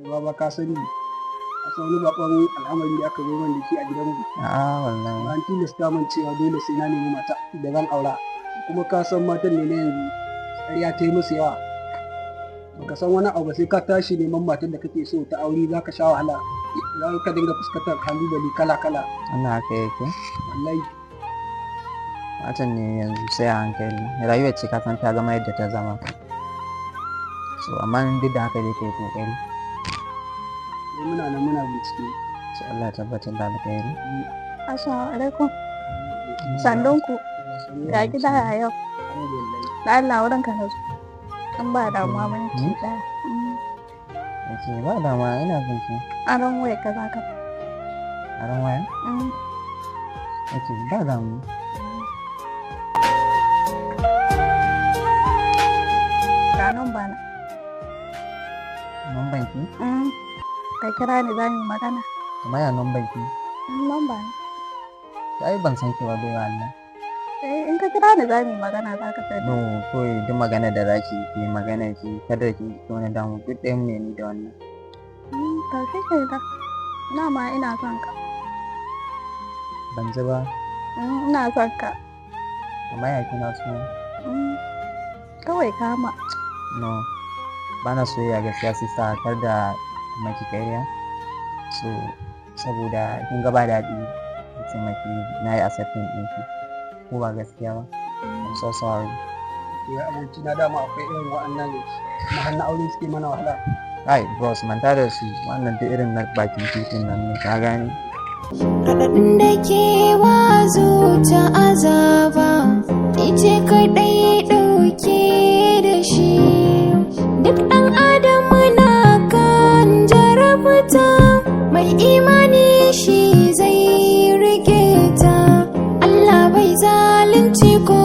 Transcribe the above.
Baba, ka sani a wani bakon al'amari da aka zo man da shi a gidanmu. A'a, wallahi. An tilasta min cewa dole sai na nemi mata da zan aura. Kuma ka san matan ne na yanzu, ƙarya ta yi musu yawa. Baka san wani abu ba, sai ka tashi neman matan da kake so ta aure za ka sha wahala, za ka dinga fuskantar kalubale kala kala. Wannan haka yake. Wallahi. Matan ne yanzu sai a hankali. Rayuwar ce, ka san ta zama yadda ta zama. So amma duk da haka dai kai kokari. Sai muna nan muna bincike. So Allah ya tabbatar da alkhairi. Assalamu alaikum. Sannunku. Ya gida, ya yau? Alhamdulillah. Da Allah, wurin ka na zo. An ba damuwa, minti ɗaya. Yace ba dama, ina jin ki. Aron waya ka za ka. Aron waya? Mm. Yace ba damu. Ga nan ba na. Numban ki? Mm. Ka kira ni, za mu yi magana. Kamar ya numban ki? Numba na. To ai ban san ki ba, baiwa Allah. Eh, in ka kira ni za mu yi magana, za ka sani. No, kawai duk magana da zaki ki yi magana ki, kada ki wani damu, duk ɗayan ne ni da wannan. To shi ke da. Dama ina son ka. Ban ji ba. Ina son ka. Kamar ya kina so? Kawai kama. No. Ba na soyayya gaskiya, sai sa kar da maki ƙarya. So saboda kin ga ba daɗi in ce maki na yi accepting ɗinki. Ko ba gaskiya ba. I'm so sorry. Ya aboki na, dama akwai irin wa'annan na hannun aure suke mana wahala. Ai bros, manta da su, wannan duk irin na bakin titin nan ne, ka gane? Raɗaɗin da ke wa zuciya azaba, ni ce kaɗai ɗauke da shi. Duk ɗan adam na kan jarabta, mai imani shi zai rike ta. Allah bai zalunci ko